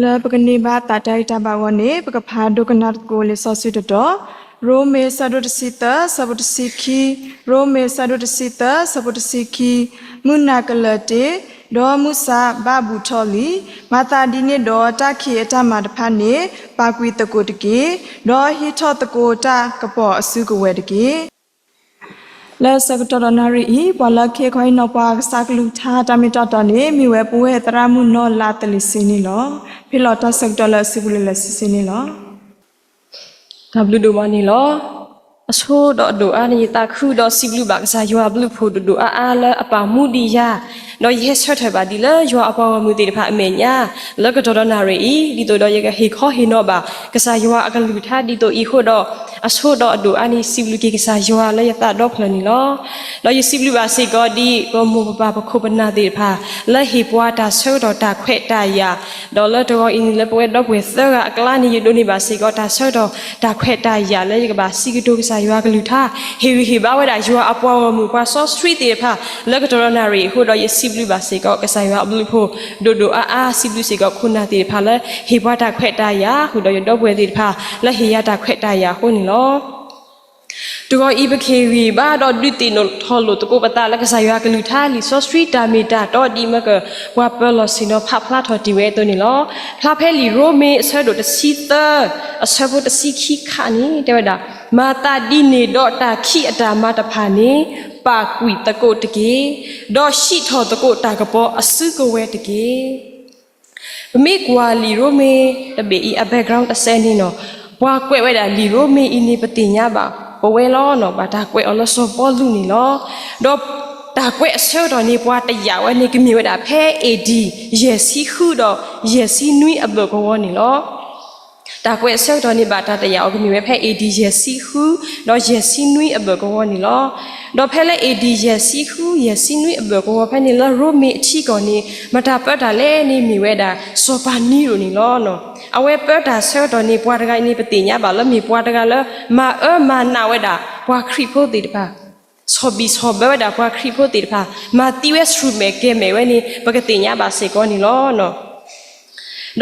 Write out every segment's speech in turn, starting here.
လၢပကန့ၢ်ဘၣ်သးတၢ်ဂံၢ်တၢ်ဘါအဂီၢ်န့ၣ် ပကဖးဒိကနၣ်သကိးလံာ်စီဆှံတတီၤ, ရိမ့ၤ ဆၢဒိၣ်တဆံသၢ ဆၢဖိတဆံခံ, ရိမ့ၤ ဆၢဒိၣ်တဆံသၢ ဆၢဖိတဆံခံ, မုၢ်နၤကလၢၤတ့ၢ်, ဒီးမုၢ်ဆၣ်ဘၣ်ဘူးထီၣ်လံ. မၤသးဒ်န့ၣ်ဒီး တၢ်ခံးအတၢ်မၤတဖၣ်န့ၣ် ပာ်ကွံာ်သကိးတက့ၢ်, ဒီးဟံးထီၣ်သကိးတၢ်ကပီၤအစုကဝဲၤတက့ၢ်. လၢဆၢကတီၢ်ဒီးနၣ်ရံၣ်အံၤ ပှၤလၢအဟ့ၣ်ခီဟ့ၣ်နီၤပှၤကစၢ်ကလုၢ်ကထါတၢ်မ့ၢ်တၢ်တီန့ၣ် မ့ၢ်ဝဲပုၢ်ဝဲၢ်သရၣ်မုၣ်နီၢ်လါသလ့ၤစ့န့ၣ်လီၤ. ဖဲလီၤတၢ်ဆၢကတီၢ်လၢအစုပူၤလၢလၢဆ့ဆ့န့ၣ်လီၤ. တၢ်ဘျုးဒိၣ်မးန့ၣ်လီၤ. အဆိဒီးအဒိၣ်အါန့ၣ် ယသးခုဒီးစံးဘျုးဘၣ်ကစၢ်ယွၤအဘျုးအဖှိၣ်ဒိၣ်ဒိၣ်အါအါလၢအပာ်မူဒံးယၤ, ဒီးယဟဲဆၢထၢၣ်ဘၣ်ဒံးလၢယွၤအပှၤဂီၢ်မုၢ်သ့ၣ်တဖၣ်အမဲာ်ညါ, လၢကတီၢ်ဒီးနၣ်ရံၣ်အံၤ ဒ်သိးဒီးယကဟ့ၣ်ခီဟ့ၣ်နီၤဘၣ် ကစၢ်ယွၤအကလုၢ်ကထါဒ်သိးအံၤအဃိဒီး အဆိဒီးအဒိၣ်အါန့ၣ် စံးဘျုးက့ၤကစၢ်ယွၤလၢယသးဒီဖျၢၣ်န့ၣ်လီၤ. ဒီးယစံးဘျုးဘၣ်စ့ၢ်ကီးဒ်ပမိၢ်ပပၢ်ပခိၣ်ပနၢ်သ့ၣ်တဖၣ် လၢဟ့ၣ်ပှၤတၢ်ဆၢကတီၢ်တၢ်ခွဲးတၢ်ယာ်, ဒီးလၢတဂီၤအံၤန့ၣ် လၢပဝဲဒီပုၢ်ဝဲၢ်သၢဂၤအကျါန့ၣ် ယဒိးန့ၢ်ဘၣ်စ့ၢ်ကီးတၢ်ဆၢကတီၢ်တၢ်ခွဲးတၢ်ယာ်လၢယကဘၣ်စံးကတိၤကစၢ်ယွၤအကလုၢ်ကထါ, ဟ့ၣ်ဂံၢ်ဟ့ၣ်ဘါဝဲဒၣ်ယွၤအပှၤဂီၢ်မုၢ်ပှၤစီဆှံသ့ၣ်တဖၣ် လၢကတီၢ်ဒီးနၣ်ရံၣ်အံၤအဃိဒီး ယစံးဘျုးဘၣ်စ့ၢ်ကီးကစၢ်ယွၤအဘျုးအဖှိၣ်ဒိၣ်ဒိၣ်အါအါ, စံးဘျုးစ့ၢ်ကီးခိၣ်နၢ်သ့ၣ်တဖၣ်လၢဟ့ၣ်ပှၤတၢ်ခွဲးတၢ်ယာ်, ဃုာ်ဒီးယဒီပုၢ်ဝဲၢ်သ့ၣ်တဖၣ်လၢဟ့ၣ်ယၤတၢ်ခွဲးတၢ်ယာ်အဃိန့ၣ်လီၤ. တဂီၤအံၤပကဟ့ၣ်ဂံၢ်ဘါဒီးဒုးသ့ၣ်နီၣ်ထီၣ်လိာ်သကိးပသးလၢကစၢ်ယွၤအကလုၢ်ကထါလံာ်စီဆှံတၢ်မ့ၢ်တၢ်တီဒ်မၢကပှၤပၢၤလီၢ်ဆ့ၣ်နီၤဖးဖျါထီၣ်တ့ၢ်ဝဲအသိးန့ၣ်လီၤ. ဖျါဖဲလံာ်ရိမ့ၤအဆၢဒိၣ်တဆံသၢ အဆၢဖိတဆံခံခါန့ၣ် တဲဝဲဒၣ်, မၤသးဒ်န့ၣ်ဒီးတၢ်ခံးအတၢ်မၤတဖၣ်န့ၣ် ပာ်ကွံာ်သကိးတက့ၢ်, ဒီးဟံးထီၣ်သကိးတၢ်ကပီၤအစုကဝဲၤတက့ၢ်. ပမ့ၢ်ကွၢ်လံာ်ရိမ့ၤတဘ့ၣ်အံၤအ background တစဲးန့ၣ်နီၤ, ပှၤကွဲးဝဲဒၣ်လံာ်ရိမ့ၤအံၤန့ၣ် ပသ့ၣ်ညါဘၣ်ပဝဲလီၤနီၤ, ဘၣ်တၢ်ကွဲးအီၤလၢစီၤပီလူးန့ၣ်လီၤ. ဒီးတၢ်ကွဲးအဆၢကတီၢ်န့ၣ် ပှၤတယာ်ဝဲန့ၣ် ကမ့ၢ်ဝဲဒၣ်ဖဲ A D ယဲၢ်ဆံဃုဒီးယဲၢ်ဆံနွံအဘၢၣ်ကဝီၤန့ၣ်လီၤ. တၢ်ကွဲးအဆၢကတီၢ်န့ၣ် ဘၣ်တၢ်တယာ်အီၤကမ့ၢ်ဝဲဖဲ A D ယဲၢ်ဆံဃု ဒီးယဲၢ်ဆံနွံအဘၢၣ်ကဝီၤန့ၣ်လီၤ. ဒီးဖဲလၢ A D ယဲၢ်ဆံဃု ယဲၢ်ဆံနွံအဘၢၣ်ကဝီၤဖဲန့ၣ် လၢရိမ့ၤအထံကီၢ်န့ၣ် မတၤပၢတၢ်လဲၣ်န့ၣ် မ့ၢ်ဝဲဒၣ်စီၤပၤနံရိၤန့ၣ်လီၤ. အဝဲပၢတၢ်ဆၢကတီၢ်န့ၣ် ပှၤတဂၤအံၤန့ၣ် ပသ့ၣ်ညါဘၣ်လၢမ့ၢ်ပှၤတဂၤလၢ မၤအၢမၤနးဝဲဒၣ်ပှၤခရံာ်ဖိသ့ၣ်တဖၣ်, ဆီၣ်ဘံၣ်ဆီၣ်ဘၢဝဲဒၣ်ပှၤခရံာ်ဖိသ့ၣ်တဖၣ်, မၤသံဝဲဆူၣ်မဲာ်ကဲၤမဲာ်ဝဲန့ၣ် ပကသ့ၣ်ညါဘၣ်စ့ၢ်ကီးန့ၣ်လီၤ.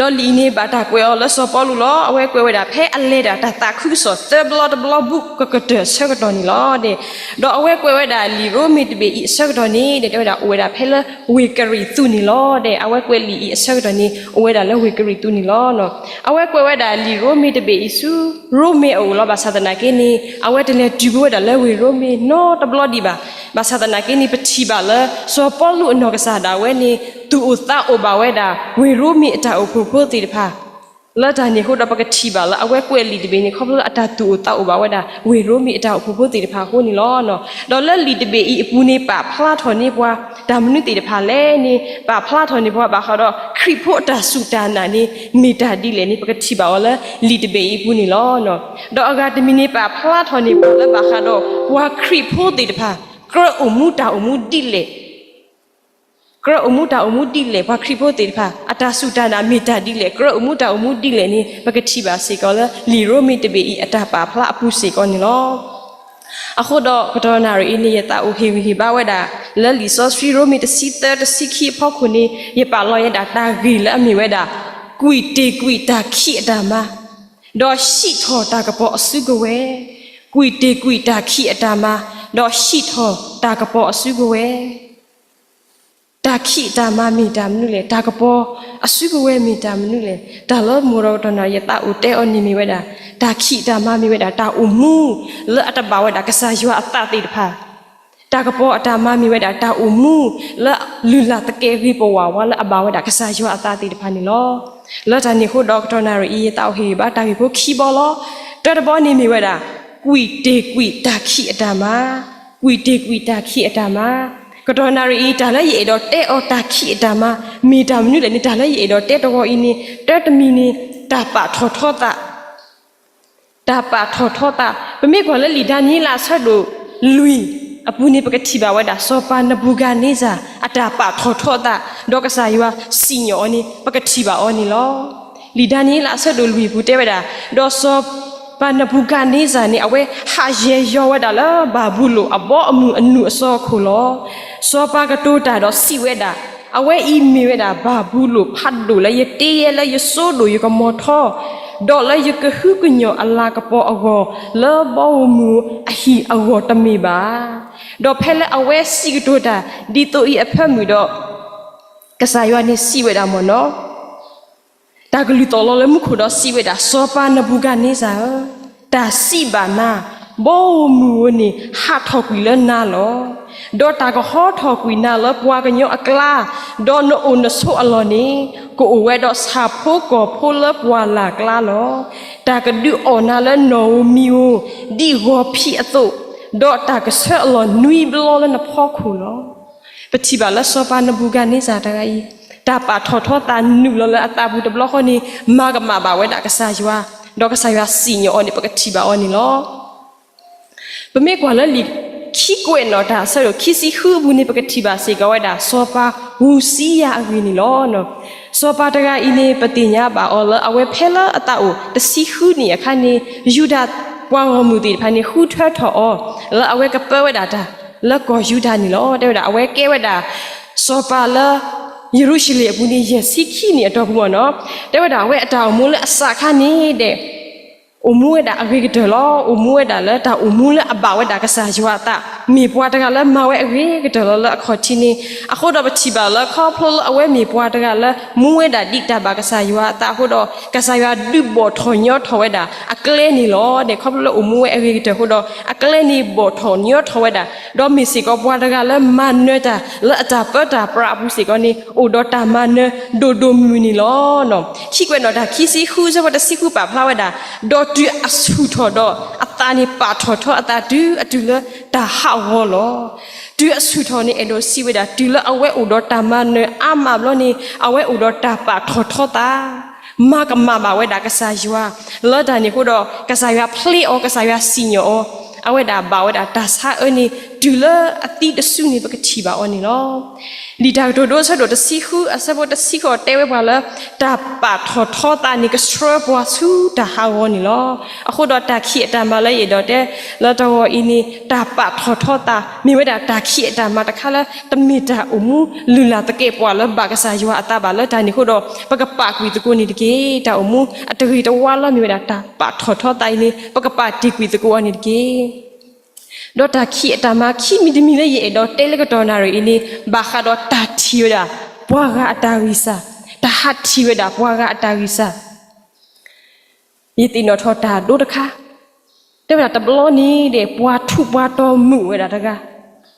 ဒီးလံာ်အံၤန့ၣ် ဘၣ်တၢ်ကွဲးအီၤလၢစီၤပီလူးလီၤ. အဝဲကွဲးဝဲဒၣ်ဖဲအလဲၤတၢ်တၢ်သးခုကစီၣ်သၢဘျီတဘျီဘူးကကတၢၢ်ဆၢကတီၢ်န့ၣ်လီၤ. ဒီးအဝဲကွဲးဝဲဒၣ်လံာ်ရိမ့ၤတဘ့ၣ်အံၤအဆၢကတီၢ်န့ၣ် တဲဝဲဒၣ်အိၣ်ဝဲဒၣ်ဖဲလၢဝ့ၢ်ကရံၣ်သူးန့ၣ်လီၤ. ဒီးအဝဲကွဲးလံာ်အံၤအဆၢကတီၢ်န့ၣ် အိၣ်ဝဲဒၣ်လၢဝ့ၢ်ကရံၣ်သူးန့ၣ်လီၤ. အဝဲကွဲးဝဲဒၣ်လံာ်ရိမ့ၤတဘ့ၣ်အံၤဆူ ရိမ့ၤအအိၣ်လီၤ. ဘၣ်ဆၣ်သနာ်က့န့ၣ် အဝဲတလဲၤတုၤဘၣ်ဝဲဒၣ်လၢဝ့ၢ်ရိမ့ၤနီတဘျီဒံးဘၣ်. ဘၣ်ဆၣ်သနာ်က့န့ၣ် ပထံၣ်ဘၣ်လၢ စီၤပီလူးအနီၢ်ကစၢ်ဒၣ်ဝဲန့ၣ် သူၣ်အိၣ်သးအိၣ်ဘၣ်ဝဲဒၣ် ဝ့ၢ်ရိမ့ၤအတၢ်အိၣ်ဖှိၣ်ဖိသ့ၣ်တဖၣ် လၢတၢ်န့ၣ်အဃိဒီး ပကထံၣ်ဘၣ်လၢအဝဲကွဲးလံာ်တဘ့ၣ်န့ၣ် ခီဖျိလၢအတၢ်သူၣ်အိၣ်သးအိၣ်ဘၣ်ဝဲဒၣ် ဝ့ၢ်ရိမ့ၤအတၢ်အိၣ်ဖှိၣ်ဖိသ့ၣ်တဖၣ်အဃိန့ၣ်လီၤ. ဒီးလၢလံာ်တဘ့ၣ်အံၤအပူၤန့ၣ် ပာ်ဖျါထီၣ်န့ၢ်ပှၤ တၢ်မနုၤသ့ၣ်တဖၣ်လဲၣ်န့ၣ် ပာ်ဖျါထီၣ်န့ၢ်ပှၤဘၣ်ဃးဒီး ခရံာ်ဖိအတၢ်စူၢ်တၢ်နာ်န့ၣ် မ့ၢ်တၢ်ဒ်လဲၣ်န့ၣ် ပကထံၣ်ဘၣ်အီၤလၢလံာ်တဘ့ၣ်အံၤအပူၤန့ၣ်လီၤ. ဒီးအဂၤတမံၤန့ၣ် ပာ်ဖျါထီၣ်န့ၢ်ပှၤလၢဘၣ်ဃးဒီး ပှၤခရံာ်ဖိသ့ၣ်တဖၣ် ကြၢးအိၣ်မူတၢ်အိၣ်မူဒ်လဲၣ် ကြၢးအိၣ်မူတၢ်အိၣ်မူဒ်လဲၣ်, ပှၤခရံာ်ဖိသ့ၣ်တဖၣ် အတၢ်စူၢ်တၢ်နာ်မ့ၢ်တၢ်ဒ်လဲၣ်, ကြၢးအိၣ်မူတၢ်အိၣ်မူဒ်လဲၣ်န့ၣ် ပကထံၣ်ဘၣ်စ့ၢ်ကီးလၢ လံာ်ရိမ့ၤတဘ့ၣ်အံၤအတၢ်ပာ်ဖျါအပူၤစ့ၢ်ကီးန့ၣ်လီၤ. အဃိဒီးကတီၢ်နၣ်ရံၣ်အံၤန့ၣ် ယသးအိၣ်ဟ့ၣ်ဂံၢ်ဟ့ၣ်ဘါဝဲဒၣ် လၢလံာ်စီဆှံရိမ့ၤတဆံသၢတဆံခံအဖီခိၣ်န့ၣ် ယပာ်လီၤယဲဒၣ်တၢ်ဂ့ၢ်လၢအမ့ၢ်ဝဲဒၣ် ကွံာ်တ့ၢ်ကွံာ်တၢ်ခံးအတၢ်မၤ ဒီးဟံးထီၣ်တၢ်ကပီၤအစုကဝဲၤ, ကွံာ်တ့ၢ်ကွံာ်တၢ်ခံးအတၢ်မၤ, ဒီးဟံးထီၣ်တၢ်ကပီၤအစုကဝဲၤ တၢ်ခံးအတၢ်မၤမ့ၢ်တၢ်မနုၤလဲၣ်, တၢ်ကပီၤအစုကဝဲၤမ့ၢ်တၢ်မနုၤလဲၣ်, တၢ်လၢမိၢ်ဒီးကတီၢ်နၣ်ရံၣ်ယသးအိၣ်တဲအီၤန့ၣ်မ့ၢ်ဝဲဒၣ် တၢ်ခံးအတၢ်မၤမ့ၢ်ဝဲဒၣ် တၢ်အိၣ်မူလၢအတဘၣ်ဝဲဒၣ်ကစၢ်ယွၤအသးသ့ၣ်တဖၣ်, တၢ်ကပီၤအတၢ်မၤမ့ၢ်ဝဲဒၣ်တၢ်အိၣ်မူလၢလုၢ်လၢ်သကဲးဂ့ၤပဝးဝဲလၢအဘၣ်ဝဲဒၣ်ကစၢ်ယွၤအသးသ့ၣ်တဖၣ်န့ၣ်လီၤ. လၢတၢ်န့ၣ်အဃိဒီးကတီၢ်နၣ်ရံၣ်အံၤ ယသးအိၣ်ဟ့ၣ်ဂံၢ်ဘါတၢ်ဂ့ၢ်ဖိခံဘီလီၤ. တၢတဘီန့ၣ်မ့ၢ်ဝဲဒၣ် ကွံာ်တ့ၢ်ကွံာ်တၢ်ခံးအတၢ်မၤ, ကွံာ်တ့ၢ်ကွံာ်တၢ်ခံးအတၢ်မၤ, ကတီၢ်နၣ်ရံၣ်အံၤ တၢ်လၢယအဲၣ်ဒိးတဲအီၤတၢ်ခံးအတၢ်မၤ မ့ၢ်တၢ်မနုၤလဲၣ်န့ၣ် တၢ်လၢယအဲၣ်ဒိးတဲတဂီၤအံၤန့ၣ် တၢတမံၤန့ၣ် တၢ်ပာ်ထီၣ်ထီသး တၢ်ပာ်ထီၣ်ထီသး, ပမ့ၢ်ကွၢ်လၢလံာ်ဒၤနံးယ့လးအဆၢဒိၣ်လွံၢ်အပူၤန့ၣ် ပကထံၣ်ဘၣ်ဝဲဒၣ် စီၤပၤနဘူၤခၣ်န့စၢ် အတၢ်ပာ်ထီၣ်ထီသး ဒီးကစၢ်ယွၤစံၣ်ညီၣ်အီၤန့ၣ် ပကထံၣ်ဘၣ်အီၤန့ၣ်လီၤ. လံာ်ဒၤနံးယ့လးအဆၢဒိၣ်လွံၢ်အပူၤတဲဝဲဒၣ်, ဒီးစီၤပၤနဘူၤခၣ်န့စၢ်န့ၣ် အဝဲဟးယဲၤယီၤဝဲဒၣ်လၢဘၤဘူလိၣ်အဘီအမုၢ်အနုာ်အစီအခိၣ်လီၤ. စီၤပၤကတိၤတၢ်ဒီးစံးဝဲဒၣ် အဝဲအံၤမ့ၢ်ဝဲဒၣ်ဘၤဘူလိၣ်ဖးဒိၣ်လၢယတ့ယဲလၢယစိဒိၣ်ယကမီၤထီ, ဒီးလၢယကဟုကညီၢ်အလၤကပီၤအဂီၢ် လၢဘီဧိၤမုၢ်ဧိၤအဟံၣ်အဂီၢ်တမ့ၢ်ဘၣ်. ဒီးဖဲလၢအဝဲစံးကတိၤတၢ်ဒ်သိးအံၤအဖၢမုၢ်ဒီး ကစၢ်ယွၤန့ၣ်စံးဝဲဒၣ်မ့ၢ်နီၤ တၢ်ကလုၢ်သီၣ်လီၤလၢမူခိၣ်ဒီးစံးဝဲဒၣ်, စီၤပၤနဘူၤခၣ်နံစၢ်ဧၢ, တၢ်စံးဘၣ်နၤ, ဘီဧိၤမုၢ်ဧိၤန့ၣ် ဟးထီၣ်ကွံာ်လၢနၤလီၤ. ဒီးတၢ်ကဟီထီၣ်ကွံာ်နၤလၢပှၤကညီအကျါ, ဒီးနအိၣ်နဆိးအလီၢ်န့ၣ် ကအိၣ်ဝဲဒီးဆၣ်ဖိကီၢ်ဖိလၢပှၢ်လၢ်ကျါလီၤ. တၢ်ကဒုးအီၣ်နၤလၢနီၣ်ဧိၤမံၤဧိၤ, ဒ်ဂီၤဖံးအသိး, ဒီးတၢ်ကဆၢအလီၢ်နွံဘျီလၢနဖီခိၣ်လီၤ. ပထံၣ်ဘၣ်လၢစီၤပၤနဘူၤခၣ်နံစၢ်တဂၤအံၤ, တၢ်ပာ်ထီၣ်ထီသးနုာ်လီၤလၢအသးပူၤတဘျီဃီန့ၣ် မၤကမၣ်ဘၣ်ဝဲဒၣ်ကစၢ်ယွၤ, ဒီးကစၢ်ယွၤစံၣ်ညီၣ်အီၤန့ၣ် ပကထံၣ်ဘၣ်အီၤန့ၣ်လီၤ. ပမ့ၢ်ကွၢ်လၢလံာ်ခံကွဲးနီၣ်တၢ်အဆၢဒိၣ်ခံဆံဃုအပူၤန့ၣ် ပကထံၣ်ဘၣ်စ့ၢ်ကီးဝဲဒၣ် စီၤပၤဧူၤစံယၤအဂ့ၢ်န့ၣ်လီၤ. စီၤပၤတဂၤအံၤန့ၣ် ပသ့ၣ်ညါဘၣ်အီၤလၢအဝဲဖဲလၢအသးအိၣ်တဆံဃုနံၣ်အခါန့ၣ် ယူဒၤပှၤဂီၢ်မုၢ်သ့ၣ်တဖၣ်န့ၣ် ဃုထၢထီၣ်အီၤ လၢအဝဲကပၢဝဲဒၣ်တၢ်လၢကီၢ်ယူဒၤန့ၣ်လီၤ. တဲဝဲဒၣ် အဝဲကဲဝဲဒၣ် စီၤပၤလၢ ယရူၤၡလ့ၣ်အပူၤန့ၣ် ယဲၢ်ဆံခံနံၣ်အတီၢ်ပူၤမ့ၢ်နီၤ. တဲဝဲဒၣ်အဝဲအတၢ်အိၣ်မူလၢအစးခါန့ၣ်ဒီး အိၣ်မူဝဲဒၣ်အဂ့ၤကတၢၢ်လီၤ. အိၣ်မူဝဲဒၣ်လၢတၢ်အိၣ်မူလၢအဘၣ်ဝဲဒၣ်ကစၢ်ယွၤအသး, မ့ၢ်ပှၤတဂၤလၢမၤဝဲအဂ့ၤကတၢၢ်လီၤလၢအခီၣ်ထံးန့ၣ်. အဃိဒီးပထံၣ်ဘၣ်လၢခီဖျိလၢအဝဲမ့ၢ်ပှၤတဂၤလၢ မူဝဲဒၣ်ဒ်တၢ်ဘၣ်ကစၢ်ယွၤအသးအဃိဒီး ကစၢ်ယွၤဒုးဘီၣ်ထီၣ်ညီထီၣ်ဝဲဒၣ်အကျဲန့ၣ်လီၤ. ဒီးခီဖျိလၢအိၣ်မူဝဲအဂ့ၤကတၢၢ်အဃိဒီး အကျဲန့ၣ်ဘီၣ်ထီၣ်ညီထီၣ်ဝဲဒၣ်, ဒီးမ့ၢ်စ့ၢ်ကီးပှၤတဂၤလၢမၤနၢၤတၢ်လၢအတၢ်ပၢတၢ်ပြးအပူၤစ့ၢ်ကီးန့ၣ် အိၣ်ဒီးတၢ်မၤနၢၤဒိၣ်ဒိၣ်မုၢ်မုၢ်န့ၣ်လီၤ. ခံကွဲးနီၣ်တၢ်ခံဆံဃုအဆၢဖိတဆံဃုပာ်ဖျါဝဲဒၣ်, ဒီးတုၤအဆူၣ်ထီၣ်ဒီး အသးန့ၣ်ပာ်ထီၣ်ထီအသးတုၤအတုၤလၢတၢ်ဟးဂီၤလီၤ. တုၤအဆူၣ်ထီၣ်န့ၣ် အဲၣ်ဒိးစံးဝဲဒၣ် တုၤလၢအဝဲအိၣ်ဒီးတၢ်မၤနၢၤအါမးဘျီန့ၣ် အဝဲအိၣ်ဒီးတၢ်ပာ်ထီၣ်ထီသး မၤကမၣ်ဘၣ်ဝဲဒၣ်ကစၢ်ယွၤ, လၢတၢ်န့ၣ်အဃိဒီး ကစၢ်ယွၤဖျ့အီၤ ကစၢ်ယွၤစံၣ်ညီၣ်အီၤ, အဝဲဒၣ်ဘၣ်ဝဲဒၣ်တၢ်ဆါအၢန့ၣ် တုၤလၢအသံတစုန့ၣ် ပကထံၣ်ဘၣ်အီၤန့ၣ်လီၤ. လံာ်တၢ်ကတိၤဒိအဆၢဒိၣ်တဆံဃုအဆၢဖိတဆံဃိးတဲဝဲပှၤလၢ တၢ်ပာ်ထီၣ်ထီသးန့ၣ် ကဆှၢပှၤဆူတၢ်ဟးဂီၤန့ၣ်လီၤ. အဃိဒီးတၢ်ခံးအတၢ်မၤလၢယအဲၣ်ဒိးတဲလၢတဂီၤအံၤန့ၣ် တၢ်ပာ်ထီၣ်ထီသး မ့ၢ်ဝဲဒၣ်တၢ်ခံးအတၢ်မၤတခါလၢ တမ့ၢ်တၢ်အိၣ်မူလုၢ်လၢ်သကဲးပဝးလၢဘၣ်ကစၢ်ယွၤအသးဘၣ်လၢတၢ်န့ၣ်အဃိဒီး ပကပာ်ကွံာ်သကိးန့ၣ်တက့ၢ်. တၢ်အိၣ်မူအတဂ့ၤတဝါလၢမ့ၢ်ဝဲဒၣ်တၢ်ပာ်ထီၣ်ထီသးအံၤန့ၣ် ပကပာ်တ့ၢ်ကွံာ်သကိးအီၤန့ၣ်တက့ၢ်. ဒီးတၢ်ခံးအတၢ်မၤခံမံၤတမံၤလၢယအဲၣ်ဒိးတဲလၢကတီၢ်နၣ်ရံၣ်အံၤန့ၣ် ဘၣ်ဃးဒီးတၢ်ထံၣ်ဝဲဒၣ်ပှၤဂၤအတၢ်ဂံၢ်စၢ်, တၢ်ဟးထံၣ်ဝဲဒၣ်ပှၤဂၤအတၢ်ဂံၢ်စၢ် ယသ့ၣ်နီၣ်ထီၣ်တၢ်ဒိတခါ, တဲဝဲဒၣ်တဘျီန့ၣ်ဒီး ပှၤထူးပှၤတီၤမုာ်ဝဲဒၣ်တဂၤ,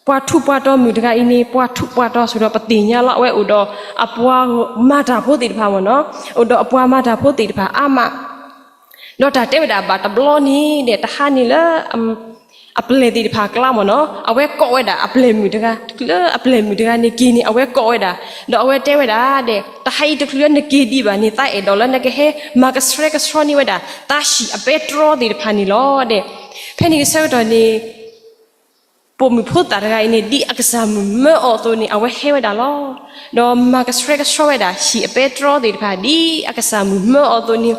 ပှၤထူးပှၤတီၤမုာ်တဂၤအံၤန့ၣ် ပှၤထူးပှၤတီၤဆိဒီးပသ့ၣ်ညါလီၤ အဝဲအိၣ်ဒီးအပှၤမၤတၢ်ဖိသ့ၣ်တဖၣ်မ့ၢ်နီၤ, အိၣ်ဒီးအပှၤမၤတၢ်ဖိသ့ၣ်တဖၣ်အါမး ဒီးတၢ်တဲဝဲဒၣ်ဘၣ်တဘျီန့ၣ်ဒီး တဟါန့ၣ်လၢ အပျဲၢ်သ့ၣ်တဖၣ်အကျါမ့ၢ်နီၤ, အဝဲကိးဝဲဒၣ်အပျဲၢ်မုၣ်တဂၤ, တချုးလၢအပျဲၢ်မုၣ်တဂၤန့ၣ်က့ၤန့ၣ် အဝဲကိးဝဲဒၣ်, ဒီးအဝဲတဲဝဲဒၣ်ဒီး တဟါအံၤတချုးလၢနက့ၤဒံးဘၣ်န့ၣ် သးအဲၣ်ဒိးလၢနကဟဲမၤကဆှဲကဆှီန့ၢ်ဝဲဒၣ် သးဟံၣ်အပဲတြီသ့ၣ်တဖၣ်န့ၣ်လီၤဒီး, ဖဲန့ၣ်အဆၢကတီၢ်န့ၣ် ပိာ်မုၣ်ဖိသၣ်တဂၤအံၤန့ၣ် ဒ်အကစၢ်မုၣ်မၢအီၤအသိးန့ၣ် အဝဲဟဲဝဲဒၣ်လီၤ. ဒီးမၤကဆှဲကဆှီဝဲဒၣ်ဟံၣ်အပဲတြီသ့ၣ်တဖၣ် ဒ်အကစၢ်မုၣ်မၢအီၤအသိးန့ၣ်,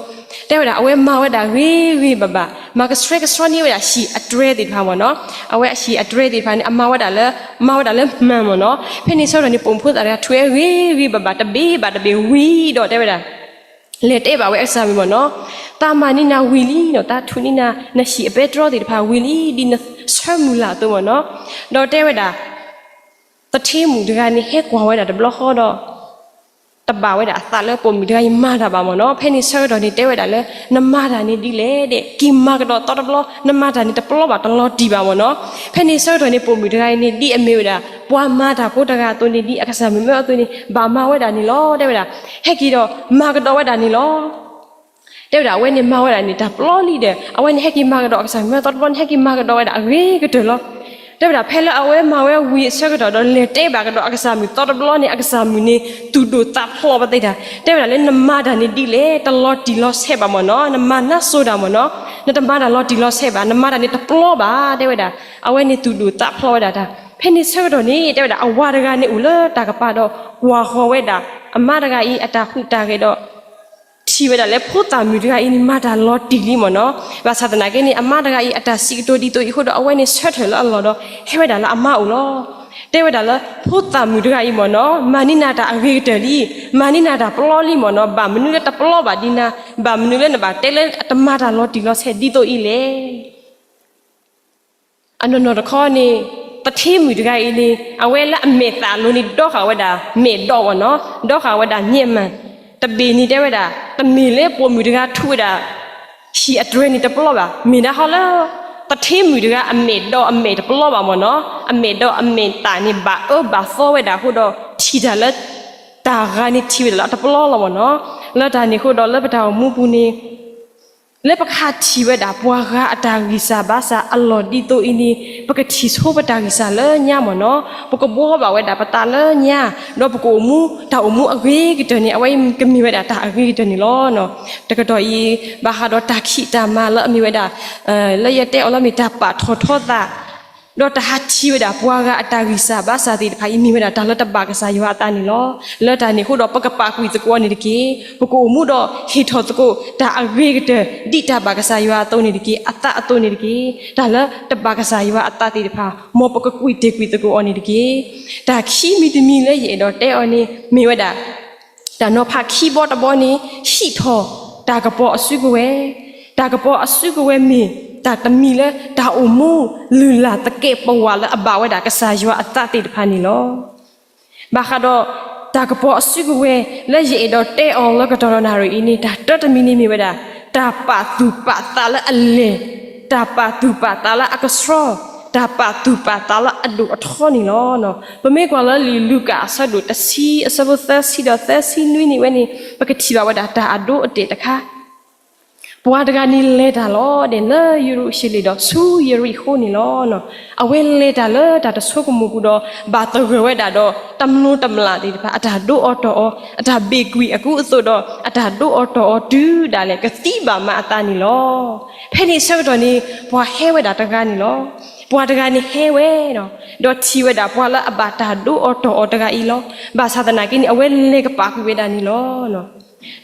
တဲဝဲဒၣ် အဝဲမၤဝဲဒၣ်ဂ့ၤဂ့ၤဘၣ်ဘၣ်, မၤကဆှဲကဆှီန့ၢ်ဝဲဒၣ်ဟံၣ်အတြဲၤသ့ၣ်တဖၣ်မ့ၢ်နီၤ, အဝဲအဟံၣ်အတြဲၤသ့ၣ်တဖၣ်န့ၣ် အမၤဝဲဒၣ်လၢ, မၤဝဲဒၣ်လၢမှန်မ့ၢ်နီၤ. ဖဲန့ၣ်ဆၢကတီၢ်န့ၣ် ပိာ်မုၣ်ဖိသၣ်တဂၤ ထွဲဂ့ၤဂ့ၤဘၣ်ဘၣ် တဘ့ၣ်ဘၣ်တဘ့ၣ်ဝံၤဒီးတဲဝဲဒၣ် လဲၤတဲဘၣ်ဝဲအကစၢ်မုၣ်မ့ၢ်နီၤ, သးမၤန့ၢ်နၤဝံၤလံနီၤ, သးထူးန့ၢ်နၤ နဟံၣ်အပဲတြီသ့ၣ်တဖၣ်ဝံၤလံ ဒ်နဆၢမုၢ်လၢ်အသိးမ့ၢ်နီၤ. ဒီးတဲဝဲဒၣ် သထ့မုၣ်တဂၤန့ၣ် ဟဲကွၢ်ဝဲဒၣ်တဘျီဃီဒီး တဘၣ်ဝဲဒၣ်အသးလၢပိာ်မုၣ်တဂၤအံၤမၤတၢ်ဘၣ်မ့ၢ်နီၤ. ဖဲန့ၣ်ဆၢကတီၢ်န့ၣ် တဲဝဲဒၣ်လၢ နမၤတၢ်န့ၣ်ဒ်လဲၣ်ဒီး က့ၤမၤကဒီးသီတဘျီ, နမၤတၢ်န့ၣ်တပျီဘၣ် တလီၤတံၢ်ဘၣ်မ့ၢ်နီၤ. ဖဲန့ၣ်ဆၢကတီၢ်န့ၣ် ပိာ်မုၣ်တဂၤအံၤန့ၣ် ဒ်အမ့ၢ်ဝဲဒၣ် ပှၤမၤတၢ်ဖိတဂၤအသိးန့ၣ် ဒ်အကစၢ်မုၣ်မၢအသိးန့ၣ် ဘၣ်မၤဝဲဒၣ်န့ၣ်လီၤ. တဲဝဲဒၣ် ဟဲက့ၤဒီးမၤကဒီးဝဲဒၣ်န့ၣ်လီၤ. တဲဝဲဒၣ် အဝဲန့ၣ်မၤဝဲဒၣ်န့ၣ် တၢ်ပျီလံဒီး အဝဲန့ၣ်ဟဲက့ၤမၤကဒီးအကစၢ်မုၣ်မၢသီတဘျီန့ၣ် ဟဲက့ၤမၤကဒီးဝဲဒၣ်အဂ့ၤကတၢၢ်လီၤ. တဲဝဲဒၣ် ဖဲလၢအဝဲမၤဝဲဝံၤအဆၢကတီၢ်ဒီး လဲၤတဲဘၣ်ကဒီးအကစၢ်မုၣ်သီတဘျီန့ၣ် အကစၢ်မုၣ်န့ၣ် သူၣ်ဒိၣ်သးဖျိးပသ့ၣ်တၢ် တဲဝဲဒၣ်လၢ နမၤတၢ်န့ၣ်ဒ်လဲၣ် တလီၤတံၢ်လီၤဆဲးဘၣ်မ့ၢ်နီၤ, နမၤနါစိၤတၢ်မ့ၢ်နီၤ, နတမၤတၢ်လီၤတံၢ်လီၤဆဲးဘၣ်, နမၤတၢ်န့ၣ်တပျီဘၣ် တဲဝဲဒၣ်. အဝဲန့ၣ်သူၣ်ဒိၣ်သးဖျိးဝဲဒၣ်တၢ်. ဖဲန့ၣ်ဆၢကတီၢ်န့ၣ် တဲဝဲဒၣ် အဝၤတဂၤန့ၣ်အိၣ်လၢတၢ်ကပၤဒီး ကွၢ်ဃီၤဝဲဒၣ် အမါတဂၤအံၤအတၢ်ဟူးတၢ်ဂဲၤဒီး ထံၣ်ဝဲဒၣ်လၢဖိသၣ်မုၣ်တဂၤအံၤန့ၣ် မၤတၢ်လီၤတံၢ်လံမ့ၢ်နီၤ. ဘၣ်ဆၣ်သနာ်က့န့ၣ် အမါတဂၤအံၤအတၢ်စံးကတိၤဒ်သိးအံၤအဃိဒီး အဝဲန့ၣ်ဆၢထၢၣ်လၢအလီၢ်ဒီး ဟဲဝဲဒၣ်လၢအမါအိၣ်လီၤ. တဲဝဲဒၣ်လၢ ဖိသၣ်မုၣ်တဂၤအံၤမ့ၢ်နီၤ မၤန့ၢ်နၤတၢ်အဂ့ၤကတၢၢ်လံ, မၤန့ၢ်နၤတၢ်ပလီလံမ့ၢ်နီၤ, ဘၣ်မနုၤလၢတပလီဘၣ်ဒံးနၤ, ဘၣ်မနုၤလၢနဘၣ်တဲလၢအတမၤတၢ်လီၤတံၢ်လီၤဆဲးဒ်သိးအံၤလဲၣ်. အနီၢ်နီၢ်တခီန့ၣ် သထ့မုၣ်တဂၤအံၤန့ၣ် အဝဲလၢအမဲာ်သၣ်အလိၤန့ၣ် ဒီဃာ်ဝဲဒၣ်မဲာ်ဒီးမ့ၢ်နီၤ, ဒီဃာ်ဝဲဒၣ်မျက်မှန်, တဘ့ၣ်န့ၣ်တဲဝဲဒၣ် တမ့ၢ်လၢပိာ်မုၣ်တဂၤထူးဝဲဒၣ် ဟံၣ်အတြဲၤန့ၣ်တပလီဘၣ်, မ့ၢ်ဒၣ်ဟီလၢ သထ့မုၣ်တဂၤအမဲာ်ဒီးအမဲာ်တပလီဘၣ်မ့ၢ်နီၤ, အမဲာ်ဒီးအမဲာ်သၣ်န့ၣ် ဘၣ်အၢဘၣ်သီဝဲဒၣ်အဃိဒီး ထံၣ်တၢ်လၢ တၢ်ဂၤန့ၣ်ထံၣ်ဝဲဒၣ်လၢအတပလီလီၤမ့ၢ်နီၤ. လၢတၢ်န့ၣ်အဃိဒီးလၢပတၢ်အိၣ်မူပူၤန့ၣ် လၢပကထံၣ်ဝဲဒၣ်ပှၤဂၤအတၢ်ဂံၢ်စၢ်ဘါစၢ်အလီၢ်ဒ်သိးအံၤန့ၣ် ပကထံၣ်ဆိပတၢ်ဂံၢ်စၢ်လၢညါမ့ၢ်နီၤ, ပကဘှီဘၣ်ဝဲဒၣ်ပသးလၢညါ, ဒီးပကအိၣ်မူတၢ်အိၣ်မူအဂ့ၤကတၢၢ်န့ၣ် အဝဲကမ့ၢ်ဝဲဒၣ်တၢ်အဂ့ၤကတၢၢ်န့ၣ်လီၤ. တကတီၢ်အံၤ ဘၣ်ဃးဒီးတၢ်ခံးတၢ်မၤလၢအမ့ၢ်ဝဲဒၣ် လၢယတဲအီၤလၢမ့ၢ်တၢ်ပာ်ထီၣ်ထီသး ဒီးတၢ်ဟးထံၣ်ဝဲဒၣ်ပှၤဂၤအတၢ်ဂံၢ်စၢ်ဘါစၢ်သ့ၣ်တဖၣ်အံၤ မ့ၢ်ဝဲဒၣ်တၢ်လၢတဘၣ်ကစၢ်ယွၤအသးန့ၣ်လီၤ. လၢတၢ်န့ၣ်အဃိဒီး ပကပာ်ကွံာ်သကိးအီၤန့ၣ်တက့ၢ်. ပကအိၣ်မူဒီးဟ့ၣ်ထီၣ်သကိးတၢ်အဂ့ၤကတၢၢ် ဒ်တၢ်ဘၣ်ကစၢ်ယွၤအသိးန့ၣ်တက့ၢ်, အသးအသိးန့ၣ်တက့ၢ်. တၢ်လၢတဘၣ်ကစၢ်ယွၤအသးသ့ၣ်တဖၣ် မ်ပကကွံာ်တ့ၢ်ကွံာ်သကိးအီၤန့ၣ်တက့ၢ်. တၢ်ခံမံၤတမံၤလၢယအဲၣ်ဒိးတဲအီၤန့ၣ် မ့ၢ်ဝဲဒၣ် တၢ်နီၤဖးခံဘီတဘီန့ၣ် ဟံးထီၣ်တၢ်ကပီၤအစုကဝဲၤ, တၢ်ကပီၤအစုကဝဲၤမ့ၢ်တၢ်တမံၤလၢတၢ်အိၣ်မူလုၢ်လၢ်သကဲးပဝးလၢအဘၣ်ဝဲဒၣ် ကစၢ်ယွၤအသးသ့ၣ်တဖၣ်န့ၣ်လီၤ. ဘၣ်ဃးဒီးတၢ်ကပီၤအစုကဝဲၤလၢယအဲၣ်ဒိးတဲအီၤလၢကတီၢ်ဒီးနၣ်ရံၣ်အံၤန့ၣ် တၢ်တၢတမံၤန့ၣ်မ့ၢ်ဝဲဒၣ် တၢ်ပာ်သူၣ်ပာ်သးလၢအလဲၢ်, တၢ်ပာ်သူၣ်ပာ်သးလၢအကဆှီ, တၢ်ပာ်သူၣ်ပာ်သးလၢအဒိၣ်အထီန့ၣ်လီၤ. ပမ့ၢ်ကွၢ်လၢလံာ်လူၤကၣ်အဆၢဒိၣ်တဆံ အဆၢဖိသၢဆံဒီးသၢဆံနွံန့ၣ်ဝဲန့ၣ် ပကထံၣ်ဘၣ်ဝဲဒၣ်တၢ်အဒိအတဲာ်တခါ ပှၤတဂၤန့ၣ်လဲၤတၢ်လီၤဒီး လၢယရူၤၡလ့ၣ်ဒီးဆူယရံၣ်ဃိန့ၣ်လီၤ. အဝဲလဲၤတၢ်လၢတၢ်တဆိကမိၣ်ပူၤဒီး ဘၣ်သဂၢၢ်ဝဲဒၣ်ဒီး တမျိၤတမျာ်သ့ၣ်တဖၣ် အတၢ်ဒိအီၤတီၢ်အီၤ, အတၢ်ဘ့ၣ်ကွံာ်အကူအသိးဒီး အတၢ်ဒိအီၤတီၢ်အီၤတုၤဒၣ်လဲာ် ကသံဘၣ်မးအသးန့ၣ်လီၤ. ဖဲန့ၣ်ဆၢကတီၢ်န့ၣ် ပှၤဟဲဝဲဒၣ်တဂၤန့ၣ်လီၤ. ပှၤတဂၤန့ၣ်ဟဲဝဲဒီး ဒီးထံၣ်ဝဲဒၣ်ပှၤလၢအဘၣ်တၢ်ဒိအီၤတီၢ်အီၤတဂၤအံၤလီၤ. ဘၣ်ဆၣ်သနာ်က့န့ၣ် အဝဲလဲၤကပာ်ကွံာ်ဝဲဒၣ်န့ၣ်လီၤ.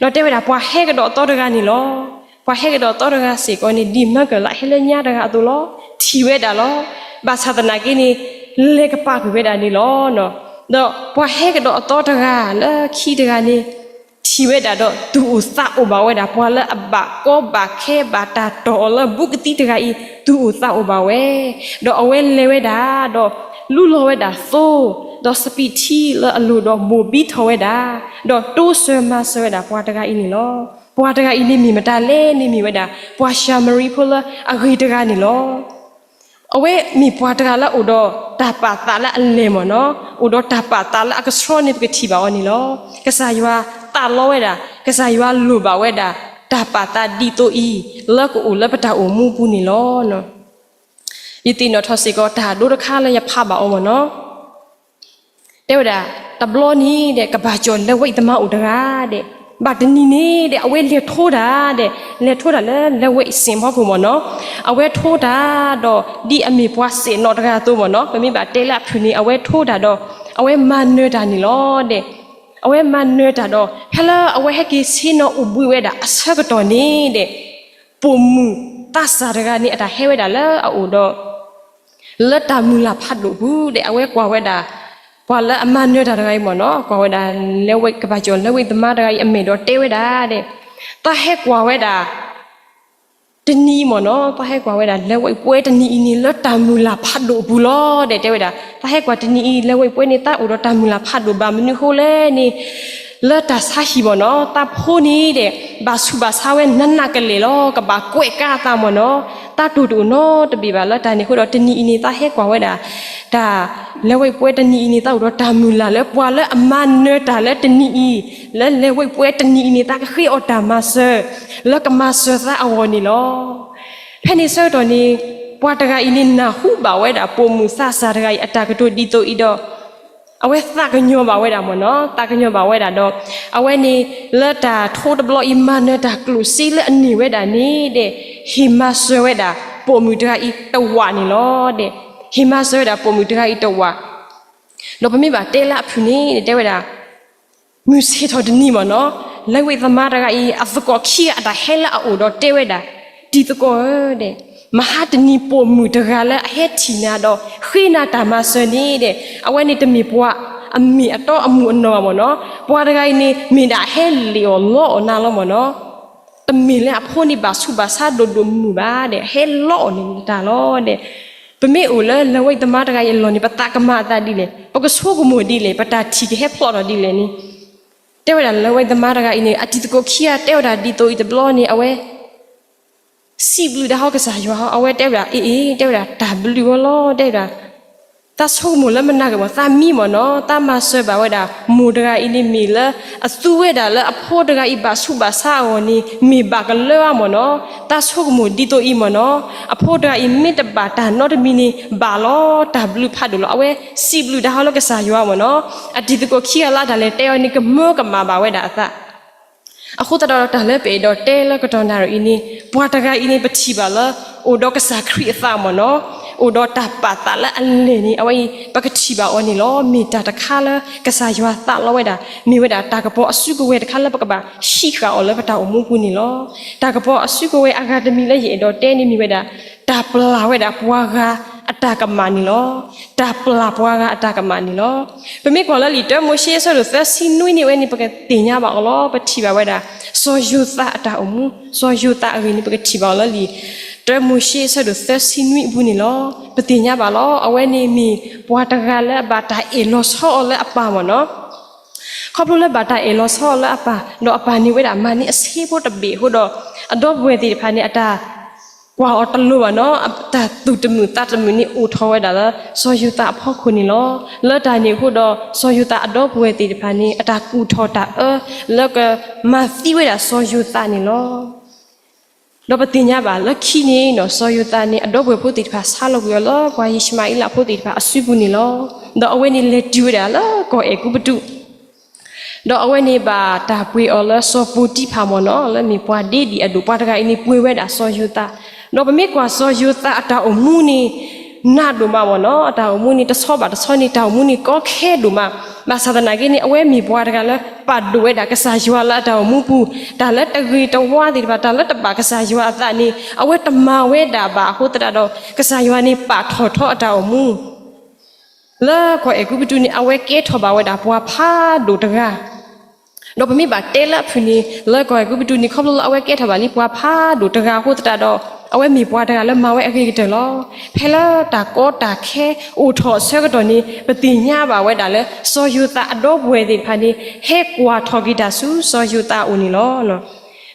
ဒီးတဲဝဲဒၣ် ပှၤဟဲကဒီးအသီတဂၤန့ၣ်လီၤ. ပှၤဟဲကဒီးအသီတဂၤစ့ၢ်ကီးန့ၣ် ဒ်မၢကၢၢ်လၢအဟဲလၢညါတဂၤအသိးလီၤ. ထံၣ်ဝဲဒၣ်လီၤ. ဘၣ်ဆၣ်သနာ်က့န့ၣ် လဲၤကပာ်ကွံာ်ဝဲဒၣ်န့ၣ်လီၤ. ဒီးပှၤဟဲကဒီးအသီတဂၤလၢခံတဂၤန့ၣ် ထံၣ်ဝဲဒၣ်ဒီး သူၣ်အိၣ်သးအိၣ်ဘၣ်ဝဲဒၣ် ပှၤလၢအဘၣ်ကီဘၣ်ခဲ ဘၣ်တၢ်တီၢ်အီၤလၢဘူးကသံတဂၤအံၤ သူၣ်အိၣ်သးအိၣ်ဘၣ်ဝဲ, ဒီးအဝဲလဲၤဝဲဒၣ်ဒီး လူလီၤဝဲဒၣ်သိ ဒီးစပံးထံလၢအလိၤဒီး ဘိၣ်ဘံထီၣ်ဝဲဒၣ်, ဒီးတိစၢၤမၤစၢၤဝဲဒၣ်ပှၤတဂၤအံၤန့ၣ်လီၤ. ပှၤတဂၤအံၤန့ၣ်မ့ၢ်မတၤလဲၣ်န့ၣ် မ့ၢ်ဝဲဒၣ် ပှၤၡၤမရံဖိလၢအဂ့ၤတဂၤန့ၣ်လီၤ. အဝဲမ့ၢ်ပှၤတဂၤလၢအိၣ်ဒီးတၢ်ပာ်သးလၢအလဲၢ်မ့ၢ်နီၤ, အိၣ်ဒီးတၢ်ပာ်သးလၢအကဆှီန့ၣ် ပကထံၣ်ဘၣ်အီၤန့ၣ်လီၤ. ကစၢ်ယွၤသးလီဝဲဒၣ်, ကစၢ်ယွၤလိၣ်ဘၣ်ဝဲဒၣ် တၢ်ပာ်သးဒ်သိးအံၤ လၢကအိၣ်လၢပတၢ်အိၣ်မူပူၤန့ၣ်လီၤ. ယသ့ၣ်နီၣ်ထီၣ်စ့ၢ်ကီး တၢ်ဒိတခါလၢယဖးဘၣ်အီၤမ့ၢ်နီၤ, တဲဝဲဒၣ် တဘျီန့ၣ်ဒီး ကဘၣ်ကၠီၣ်လဲၤဝဲသမားအိၣ်တဂၤဒီး ဘၣ်တနံၤန့ၣ်ဒီး အဝဲလဲၤထိတၢ်ဒီး လဲၤထိတၢ်လၢ လဲၤဝဲစ့ၣ်ဖီခိၣ်မ့ၢ်နီၤ, အဝဲထိတၢ်ဒီး ဒ်အမ့ၢ်ပှၤစ့ၣ်နီၤတဂၤအသိးမ့ၢ်နီၤ, ပမ့ၢ်ဘၣ်တဲလၢအဖုၣ်န့ၣ် အဝဲထိတၢ်ဒီး အဝဲမၤနၢၤတၢ်န့ၣ်လီၤဒီး အဝဲမၤနၢၤတၢ်ဒီး ဖဲလၢအဝဲဟဲက့ၤဆ့ၣ်နီၤအိၣ်ဘှံးဝဲဒၣ်အဆၢကတီၢ်န့ၣ်ဒီး ပိာ်မုၣ်သးစၢ်တဂၤန့ၣ် အတၢ်ဟဲဝဲဒၣ်လၢအအိၣ်ဒီး လၢတၢ်မုၢ်လၢ်ဖးဒိၣ်ပူၤဒီး အဝဲကွၢ်ဝဲဒၣ် ပှၤလၢအမၤနၢၤတၢ်တဂၤအံၤမ့ၢ်နီၤ, ကွၢ်ဝဲဒၣ် လဲၤဝဲ ကဘၣ်ကၠီၣ်လဲၤဝဲသမားတဂၤအံၤအမဲာ်ဒီးတဲဝဲဒၣ်ဒီး သးဟဲကွၢ်ဝဲဒၣ် တနံၤအံၤမ့ၢ်နီၤ, သးဟဲကွၢ်ဝဲဒၣ် လဲၤဝဲပှဲၤတနံၤအံၤန့ၣ် လၢတၢ်မုၢ်လၢ်ဖးဒိၣ်အပူၤလီၤဒီး တဲဝဲဒၣ် သးဟဲကွၢ်တနံၤအံၤ လဲၤဝဲပှဲၤန့ၣ် သးအိၣ်ဒီးတၢ်မုၢ်လၢ်ဖးဒိၣ်ဘၣ်မနုၤဃိလဲၣ်န့ၣ် လၢတၢ်ဆါဟံၣ်မ့ၢ်နီၤ, သးဖိန့ၣ်ဒီး ဘၣ်ဆူးဘၣ်ဆါဝဲနးနးကလဲာ်လီၤ, ကဘၣ်ကွဲးကါအသးမ့ၢ်နီၤ, သးတိၢ်တအိၣ်နီတဘ့ၣ်ဘၣ်လၢတၢ်န့ၣ်အဃိဒီး တနံၤအံၤန့ၣ် သးဟဲကွၢ်ဝဲဒၣ် တၢ် လဲၤဝဲပှဲၤတနံၤအံၤန့ၣ် သးအိၣ်ဒီးတၢ်မုၢ်လၢ်လၢပှၤလၢအမၤနၢၤတၢ်လၢတနံၤအံၤ လၢလဲၤဝဲပှဲၤတနံၤအံၤန့ၣ် သးကဃ့အီၣ်တၢ်မၤစၢၤ လၢကမၤစၢၤသးအဂီၢ်န့ၣ်လီၤ. ဖဲန့ၣ်ဆၢကတီၢ်န့ၣ် ပှၤတဂၤအံၤန့ၣ် နၢ်ဟူဘၣ်ဝဲဒၣ် ပိာ်မုၣ်သးစၢ်တဂၤအံၤအတၢ်ကတိၤဒ်သိးအံၤဒီး အဝဲသးကညီၤဘၣ်ဝဲဒၣ်မ့ၢ်နီၤ, သးကညီၤဘၣ်ဝဲဒၣ်ဒီး အဝဲန့ၣ် လၢတၢ်ထိတဘျီအံၤ မၤနၢၤတၢ်ကျိၣ်စ့လၢအန့ၢ်ဝဲဒၣ်န့ၣ်ဒီး ဟ့ၣ်မၤစၢၤဝဲဒၣ် ပိာ်မုၣ်တဂၤအံၤတဝာ်န့ၣ်လီၤဒီး ဟ့ၣ်မၤစၢၤဝဲဒၣ်ပိာ်မုၣ်တဂၤအံၤတဝာ် ဒီးပမ့ၢ်ဘၣ်တဲလၢအဖုၣ်န့ၣ် တဲဝဲဒၣ် မုၢ်ဆ့ၣ်ထီၣ်တနံၤမ့ၢ်နီၤ, လဲၤဝဲသမားတဂၤအံၤ အသကိးခံဂၤအတၢ်ဟဲလၢအအိၣ်ဒီးတဲဝဲဒၣ်, တံၤသကိးဧၢ, ဒီး မဟါတနံၤပိာ်မုၣ်တဂၤလၢအဟဲထံၣ်နၤဒီး ဃ့နၤတၢ်မၤစၢၤန့ၣ်ဒီး အဝဲန့ၣ်တမ့ၢ်ပှၤအမ့ၢ်အတီအမုၢ်အနီၢ်ဘၣ်မ့ၢ်နီၤ. ပှၤတဂၤအံၤန့ၣ် မ့ၢ်ဒၣ်အဟဲလ့ၣ်အီၣ်လီအီၣ်နၤလီၤမ့ၢ်နီၤ. တမ့ၢ်လၢအဖိန့ၣ်ဘၣ်ဆူးဘၣ်ဆါဒိၣ်ဒိၣ်မုၢ်မုၢ်ဘၣ်ဒီး အဟဲလီအီၣ်န့ၢ်နတၢ်လီၤဒီး ပမ့ၢ်အိၣ်လၢလဝံသမါတဂၤအံၤအလီၢ်န့ၣ် ပသးကမၤအသးဒ်လဲၣ်, ပကဆိကမိၣ်ဒ်လဲၣ်, ပတၢ်ထံၣ်ကဟဲဖျိးထီၣ်ဒ်လဲၣ်န့ၣ် တဲဝဲဒၣ်လၢလဝံသမါတဂၤအံၤန့ၣ် အတံၤသကိးခံဂၤတဲဝဲဒၣ်ဒ်သိးအံၤတဘျီန့ၣ် အဝဲ စံးဘျုးတၢ်ဟီကစၢ်ယွၤဟီ, အဝဲတဲဝဲဒၣ် အ့ၣ်အ့ၣ် တဲဝဲဒၣ်တၢ်ဘျုးဂီၤလီၤ တဲဝဲဒၣ် သးဆိကမိၣ်လၢမနၤဂ့ၤမ့ၢ် သးမံမ့ၢ်နီၤ, သးမၤစၢၤဘၣ်ဝဲဒၣ် မိၢ်တဂၤအံၤန့ၣ်မ့ၢ်လၢ အသူဝဲဒၣ်လၢအဖိတဂၤအံၤဘၣ်ဆူးဘၣ်ဆါအဂီၢ်န့ၣ် မ့ၢ်ဘၣ်ကလၢဘၣ်မ့ၢ်နီၤ, သးဆိကမိၣ်ဒ်သိးအံၤမ့ၢ်နီၤ, အဖိတဂၤအံၤမ့ၢ်တဘၣ်တၢ်နီတမံၤန့ၣ် ဘၣ်လီၤ တၢ်ဘျုးဖးဒိၣ်လီၤ. အဝဲစံးဘျုးတၢ်ဟီလၢကစၢ်ယွၤမ့ၢ်နီၤ, အတံၤသကိးခံဂၤလၢတၢ်လဲၤတဲအီၤန့ၣ် ကမၢကမၣ်ဘၣ်ဝဲဒၣ်အသး အဃိသတးဒီးတၢ်လၢပအဲၣ်ဒိးတဲလၢကတီၢ်နၣ်ရံၣ်အံၤန့ၣ် ပှၤတဂၤအံၤန့ၣ် ပထံၣ်ဘၣ်လၢ အိၣ်ဒီးကစၢ်ခရံာ်အသးမ့ၢ်နီၤ, အိၣ်ဒီးတၢ်ပာ်သးလၢအလဲၢ်န့ၣ် အဝဲအံၤ ပကထံၣ်ဘၣ်အီၤန့ၣ်လီၤ. မ့ၢ်တၢ်တခါလၢကစၢ်ယွၤသးလီဝဲဒၣ်, မ့ၢ်ဝဲဒၣ်တၢ်ကပီၤအစုကဝဲၤတခါလၢပကဘၣ်ဟံးဃာ်အီၤလၢပတၢ်အိၣ်မူပူၤန့ၣ်လီၤ. တၢ်ကပီၤအစုကဝဲၤအဂၤတမံၤလၢယအဲၣ်ဒိးတဲန့ၣ်မ့ၢ်ဝဲဒၣ် တၢ်ပျၢ်ဝဲဒၣ်ပှၤဂၤအတၢ်ကမၣ်န့ၣ်လီၤ. တၢ်ပျၢ်ပှၤဂၤအတၢ်ကမၣ်န့ၣ်လီၤ. ပမ့ၢ်ကွၢ်လၢလံာ်တၢမိၤၡ့အဆၢဒိၣ်သၢဆံနွံန့ၣ် အဝဲန့ၣ် ပကသ့ၣ်ညါဘၣ်အီၤလီၤ. ပထံၣ်ဘၣ်ဝဲဒၣ် စီၤယိၤသးအတၢ်အိၣ်မူ, စီၤယိၤသးအဂ့ၢ်န့ၣ် ပကထံၣ်ဘၣ်အီၤလၢလံာ် တၢမိၤၡ့အဆၢဒိၣ်သၢဆံနွံအပူၤန့ၣ်လီၤ. ပသ့ၣ်ညါဘၣ်လီၤ. အဝဲန့ၣ်မ့ၢ်ပှၤတဂၤလၢအဘၣ်တၢ်အ့ၣ်လီၤဆီအီၤလၢအပၢ်မ့ၢ်နီၤ. ခီဖျိလၢဘၣ်တၢ်အ့ၣ်လီၤဆီအီၤလၢအပၢ်, ဒီးအပၢ်န့ၣ်ဝဲဒၣ်မၤန့ၢ်အဆ့ဖိတဘ့ၣ်အဃိဒီး အဒီပုၢ်ဝဲၢ်သ့ၣ်တဖၣ်န့ၣ် အတၢ်ကွၢ်အီၤတလိၤဘၣ်နီၤ, တၢ်သူၣ်တမုာ်သးတမုာ်န့ၣ် အိၣ်ထီၣ်ဝဲဒၣ်လၢစီၤယိၤသးအဖီခိၣ်န့ၣ်လီၤ. လၢတၢ်န့ၣ်အဃိဒီး စီၤယိၤသးအဒီပုၢ်ဝဲၢ်သ့ၣ်တဖၣ်န့ၣ် အတၢ်ကူၣ်ထီၣ်တၢ်အၢ လၢကမၤသံဝဲဒၣ်စီၤယိၤသးန့ၣ်လီၤ. ဒီးပသ့ၣ်ညါဘၣ်လၢခံန့ၣ်နီၤ စီၤယိၤသးန့ၣ် အဒီပုၢ်ဝဲၢ်ဖိသ့ၣ်တဖၣ်ဆါလီၤကွံာ်အီၤလၢပှၤယံးၡမၤအ့လးဖိသ့ၣ်တဖၣ်အစုပူၤန့ၣ်လီၤ. ဒီးအဝဲန့ၣ်လဲၤတုၤဝဲဒၣ်လၢကီၢ်အဲၤကူပတူး ဒီးအဝဲန့ၣ်ဘၣ်တၢ်ပှ့ၤအီၤလၢစီၤပိၤတံဖၤမ့ၢ်နီၤ, လၢမ့ၢ်ပှၤဒ့ဒံၣ်အဒိၣ် ပှၤတဂၤအံၤန့ၣ်ပှ့ၤဝဲဒၣ်စီၤယိၤသး, ဒီးပမ့ၢ်ကွၢ်စီၤယိၤသးအတၢ်အိၣ်မူန့ၣ် နးဒိၣ်မးမ့ၢ်နီၤ, အတၢ်အိၣ်မူန့ၣ် တဆီဘၣ်တဆီန့ၣ် တၢ်အိၣ်မူန့ၣ်ကီခဲဒိၣ်မး, ဘၣ်ဆၣ်သနာ်က့န့ၣ် အဝဲမ့ၢ်ပှၤတဂၤလၢပာ်ဒိၣ်ဝဲဒၣ်ကစၢ်ယွၤလၢအတၢ်အိၣ်မူပူၤ, တၢ်လၢတဂ့ၤတဝါသ့ၣ်တဖၣ် တၢ်လၢတဘၣ်ကစၢ်ယွၤအသးန့ၣ် အဝဲတမၤဝဲဒၣ်ဘၣ်အဃိသတးဒီး ကစၢ်ယွၤန့ၣ်ပာ်ထီၣ်ထီအတၢ်အိၣ်မူ လၢကီၢ်အဲၤကူပတူးန့ၣ် အဝဲကဲထီၣ်ဘၣ်ဝဲဒၣ်ပှၤဖးဒိၣ်တဂၤ, ဒီးပမ့ၢ်ဘၣ်တဲလၢအဖုၣ်န့ၣ် လၢကီၢ်အဲၤကူပတူးန့ၣ် ခီဖျိလၢအဝဲကဲထီၣ်ဘၣ်လံပှၤဖးဒိၣ်တဂၤအဃိသတးဒီး အဝဲမ့ၢ်ပှၤတဂၤလၢမၤဝဲအဂ့ၤကတၢၢ်လီၤ. ဖဲလၢတၢ်ကီတၢ်ခဲအိၣ်ထီၣ်အဆၢကတီၢ်န့ၣ် ပသ့ၣ်ညါဘၣ်ဝဲဒၣ်လၢ စီၤယိၤသးအဒီပုၢ်ဝဲၢ်သ့ၣ်တဖၣ်န့ၣ် ဟဲကွၢ်ထီၣ်က့ၤတၢ်ဆူစီၤယိၤသးအအိၣ်န့ၣ်လီၤ.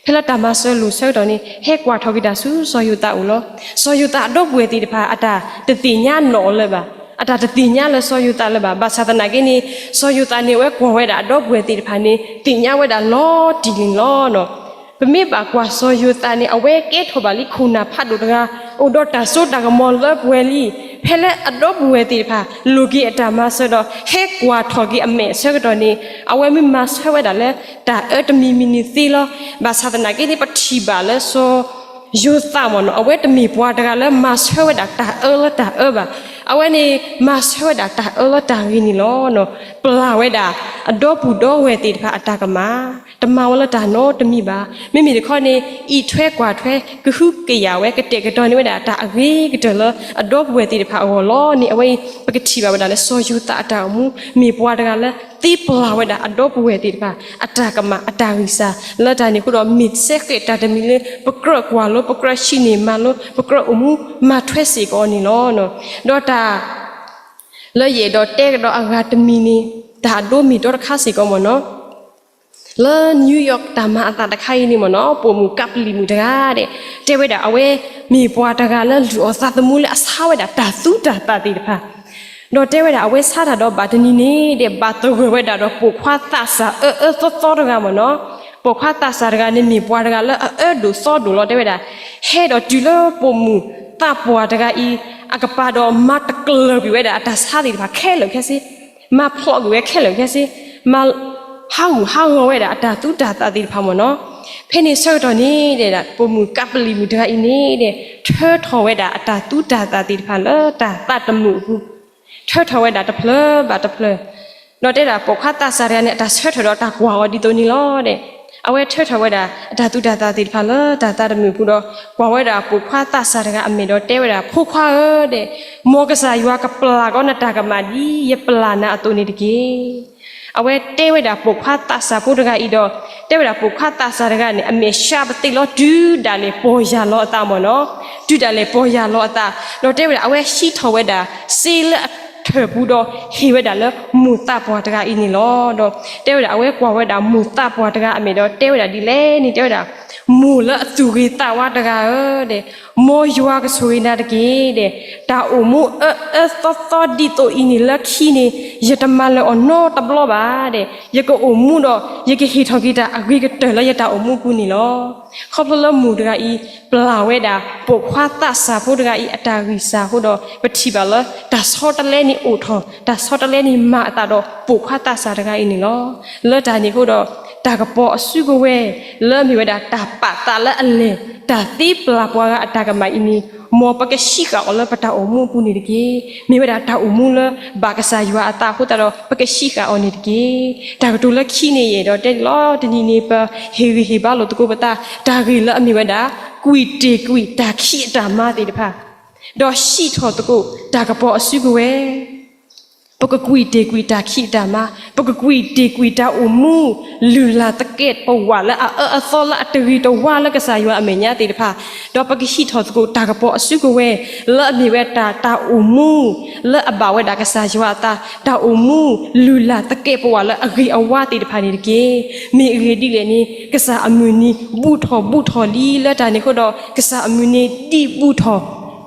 ဖဲလၢတၢ်မၤစၢၤလိာ်ဆၢကတီၢ်န့ၣ် ဟဲကွၢ်ထီၣ်က့ၤတၢ်ဆူစီၤယိၤသးအအိၣ်လီၤ. စီၤယိၤသးအဒီပုၢ်ဝဲၢ်သ့ၣ်တဖၣ် အတၢ်တသ့ၣ်ညါနီၣ်အီၤလၢၤဘၣ်, အတၢ်တသ့ၣ်ညါလၢစီၤယိၤသးလၢၤဘၣ်. ဘၣ်ဆၣ်သနာ်က့န့ၣ် စီၤယိၤသးန့ၣ် အဝဲကွၢ်ဝဲဒၣ်အဒီပုၢ်ဝဲၢ်သ့ၣ်တဖၣ်န့ၣ် သ့ၣ်ညါဝဲဒၣ်လီၤတံၢ်လံန့ၣ်လီၤ. ပမ့ၢ်ဘၣ်ကွၢ်စီၤယိၤသးန့ၣ် အဝဲကဲထီၣ်ဘၣ်လံခိၣ်နၢ်ဖးဒိၣ်တဂၤ, အိၣ်ဒီးတၢ်စိတၢ်ကမီၤလၢပှဲၤလံ. ဖဲလၢအဒီပုၢ်ဝဲၢ်သ့ၣ်တဖၣ် လိာ်က့ၤအတၢ်မၤစၢၤဒီး ဟဲကွၢ်ထီၣ်က့ၤအမဲာ်အဆၢကတီၢ်န့ၣ် အဝဲမ့ၢ်မၤဆၢဝဲဒၣ်လၢ တၢ်အၢတမံၤမံၤန့ၣ်သ့လီၤ. ဘၣ်ဆၣ်သနာ်က့န့ၣ် ပထံၣ်ဘၣ်လၢစီၤ ယိၤသးမ့ၢ်နီၤ အဝဲတမ့ၢ်ပှၤတဂၤလၢမၤဆၢဝဲဒၣ်တၢ်အၢလၢတၢ်အၢဘၣ်. အဝဲန့ၣ် မၤဆၢဝဲဒၣ်တၢ်အၢလၢတၢ်ဂ့ၤန့ၣ်လီၤ. ပျၢ်ဝဲဒၣ် အဒီပုၢ်ဒီဝဲၢ်သ့ၣ်တဖၣ်အတၢ်ကမၣ်, တမၤဝဲလၢတၢ်နီတမံၤဘၣ်. မ့မ့ၢ်တခီန့ၣ် အံးထွဲကွၢ်ထွဲ ကဟုကယာ်ဝဲ ကတဲာ်ကတီၤန့ၢ်ဝဲဒၣ်တၢ်အဂ့ၤကတၢၢ်လၢအဒီပုၢ်ဝဲၢ်သ့ၣ်တဖၣ်အဂီၢ်လီၤန့ၣ် အဝဲအံၤ ပကထံၣ်ဘၣ်ဝဲဒၣ်လၢ စီၤယိၤသးအတၢ်အိၣ်မူ မ့ၢ်ပှၤတဂၤလၢသ့ပျၢ်ဝဲဒၣ်အဒီပုၢ်ဝဲၢ်သ့ၣ်တဖၣ် အတၢ်ကမၣ်အတၢ်ဂံၢ်စၢ် လၢတၢ်န့ၣ်အဃိဒီး မ့ၢ်စဲဃဲးတၢ်တမံၤလၢ ပကြၢးကွၢ်လိ ပကြၢးဟံးန့ၢ်မၤလိ ပကြၢးအိၣ်မူမၤထွဲစ့ၢ်ကီးအီၤန့ၣ်လီၤ. ဒီးတၢ် လၢယအဲၣ်ဒိးတဲကဒီးအဂၤတမံၤန့ၣ် တၢ်အဒိမ့ၢ်ဒီတခါစ့ၢ်ကီးမ့ၢ်နီၤ လၢ New York တၢ်မၤအသးတခါအံၤန့ၣ်မ့ၢ်နီၤ ပိာ်မုၣ်ကးပလံၣ်မုၣ်တဂၤဒီး တဲဝဲဒၣ်အဝဲ မ့ၢ်ပှၤတဂၤလၢလုၢ်အီၣ်သးသမူလၢအဆါဝဲဒၣ်တၢ်သူတၢ်သၣ်သ့ၣ်တဖၣ် ဒီးတဲဝဲဒၣ် အဝဲဆါတၢ်ဒီးဘၣ်တနံၤန့ၣ်ဒီး ဘၣ်သဂၢၢ်ဝဲဒၣ်ဒီးပိာ်ခွါသးစၢ်အၢအၢသီသီတဂၤမ့ၢ်နီၤ ပိာ်ခွါသးစၢ်တဂၤန့ၣ်မ့ၢ်ပှၤတဂၤလၢအအၢဒိၣ်သီဒိၣ်လီၤ တဲဝဲဒၣ် ဟဲဒီးတုၤလၢပိာ်မုၣ်သးပှၢ်တဂၤအံၤ အကပၤဒီးမၤတကျၢၤကွံာ်ဝဲဒၣ်အတၢ်ဆါသ့ၣ်တဖၣ်ခဲလၢာ်ခဲဆ့ မၤဖျိးကွံာ်ဝဲခဲလၢာ်ခဲဆ့ မၤဟးဂူာ်ဟးဂီၤဝဲဒၣ်အတၢ်သူတၢ်သၣ်သ့ၣ်တဖၣ်မ့ၢ်နီၤ ဖဲန့ၣ်ဆၢကတီၢ်န့ၣ်ဒီး ပိာ်မုၣ်ကးပလံၣ်မုၣ်တဂၤအံၤန့ၣ်ဒီး ထၢထီၣ်ဝဲဒၣ်အတၢ်သူတၢ်သၣ်သ့ၣ်တဖၣ်လၢတၢ်သးတမုာ်အပူၤ ထၢထီၣ်ဝဲဒၣ်တဖျၢၣ်ဘၣ်တဖျၢၣ် ဒီးတဲဒၣ်ပိာ်ခွါသးစၢ်တဂၤန့ၣ် အတၢ်ဆၢထၢၣ်ဒီးတၢ်ကွၢ်အီၤဒ်သိးန့ၣ်လီၤဒီး အဝဲထၢထီၣ်ဝဲဒၣ် အတၢ်သူၣ်တၢ်သၣ်သ့ၣ်တဖၣ်လၢတၢ်သးတမုာ်ပူၤဒီး ကွၢ်ဝဲဒၣ်ပိာ်ခွါသးစၢ်တဂၤအမဲာ်ဒီးတဲဝဲဒၣ်, ဖိခွါဧၢ, ဒီး မ်ကစၢ်ယွၤကပျၢ်ကီးနတၢ်ကမၣ်ဒ် ယပျၢ်နၤအသိးန့ၣ်တက့ၢ်. အဝဲတဲဝဲဒၣ်ပိာ်ခွါသးစၢ်ဖိတဂၤအံၤဒီး တဲဝဲဒၣ်ပိာ်ခွါသးစၢ်တဂၤန့ၣ် အမဲာ်ဆှးပသ့ၣ်လီၤ တုၤဒၣ်လဲာ်ပီၢ်ယၢ်လီၤအသးမ့ၢ်နီၤ, တုၤဒၣ်လဲာ်ပီၢ်ယၢ်လီၤအသး, ဒီးတဲဝဲဒၣ်အဝဲဟံးထီၣ်ဝဲဒၣ် စ့လၢအထၢၣ်ပူၤဒီးဟ့ၣ်ဝဲဒၣ်လၢမိၢ်သးပှၢ်တဂၤအံၤန့ၣ်လီၤ. ဒီး တဲဝဲဒၣ်အဝဲကွၢ်ဝဲဒၣ်မိၢ်သးပှၢ်တဂၤအမဲာ်ဒီးတဲဝဲဒၣ်ဒ်လဲၣ်န့ၣ် တဲဝဲဒၣ်, မိၢ်လၢအသူၣ်ဂ့ၤသးဝါတဂၤဧၢ, ဒီး မ်ယွၤကဆိၣ်ဂ့ၤနၤတက့ၢ်, ဒီး တၢ်အိၣ်မူအၢအၢသီသီဒ်သိးအံၤန့ၣ် လၢခံန့ၣ် ယတမၤလၢာ်အီၤနီတဘျီဘၣ်, ဒီး ယကအိၣ်မူဒီး ယကဟ့ၣ်ထီၣ်က့ၤတၢ်အဂ့ၤကတၢၢ်လၢယတၢ်အိၣ်မူအပူၤန့ၣ်လီၤ. ခီဖျိလၢမိၢ်တဂၤအံၤ ပျၢ်ဝဲဒၣ်ပိာ်ခွါသးစၢ်ဖိတဂၤအံၤအတၢ်ဂံၢ်စၢ်အဃိဒီး ပထံၣ်ဘၣ်လၢ တၢ်ဆီတလဲန့ၣ်အိၣ်ထီၣ်, တၢ်ဆီတလဲန့ၣ်မၤအသးဒီးပိာ်ခွါသးစၢ်တဂၤအံၤန့ၣ်လီၤ. လၢတၢ်န့ၣ်အဃိဒီး တၢ်ကပီၤအစုကဝဲၤ လၢအမ့ၢ်ဝဲဒၣ်တၢ်ပာ်သးလၢအလဲၢ်, တၢ်သ့ပျၢ်ပှၤဂၤအတၢ်ကမၣ်အံၤန့ၣ် မ်ပကဟံးဃာ်အီၤလၢပတၢ်အိၣ်မူအပူၤန့ၣ်တက့ၢ်. မ့ၢ်ဝဲဒၣ်တၢ်အိၣ်မူလၢဘၣ်ကစၢ်ယွၤအသးအဃိသတးဒီး ပကဟံးဃာ်အီၤန့ၣ်တက့ၢ်. တၢ်ကတိၤလၢခံန့ၣ် ယအဲၣ်ဒိးတဲန့ၣ်လီၤ. တနံၤန့ၣ် ပဟ့ၣ်ဂံၢ်ဟ့ၣ်ဘါလိာ်သကိးပသး တၢ်ဂ့ၢ်လၢအမ့ၢ်ဝဲဒၣ် ကွံာ်တ့ၢ်ကွံာ်တၢ်ခံးအတၢ်မါသ့ၣ်တဖၣ် ဒီးဟံးထီၣ်သကိးတၢ်ကပီၤအစုကဝဲၤ ပကကွံာ်တ့ၢ်ကွံာ်တၢ်ခံးတၢ်မါ, ပကကွံာ်တ့ၢ်ကွံာ်တၢ်အိၣ်မူ လုၢ်လၢ်သကဲးပဝးလၢအအၢအသီလၢအတဂ့ၤတဝါလၢကစၢ်ယွၤအမဲာ်ညါသ့ၣ်တဖၣ်, ဒီးပကဟံးထီၣ်သကိးတၢ်ကပီၤအစုကဝဲၤ လၢအမ့ၢ်ဝဲတၢ် တၢ်အိၣ်မူ လၢအဘၣ်ဝဲဒၣ်ကစၢ်ယွၤအသး, တၢ်အိၣ်မူ လုၢ်လၢ်သကဲးပဝးလၢအဂ့ၤအဝါသ့ၣ်တဖၣ်န့ၣ်တက့ၢ်. မ့ၢ်အဂ့ၢ်ဒ်လဲၣ်န့ၣ် ကစၢ်အမုၢ်နံၤဘူးထီၣ်ဘူးထီၣ်လံလၢတၢ်န့ၣ်အဃိဒီး ကစၢ်အမုၢ်နံၤဒံးဘူးထီၣ်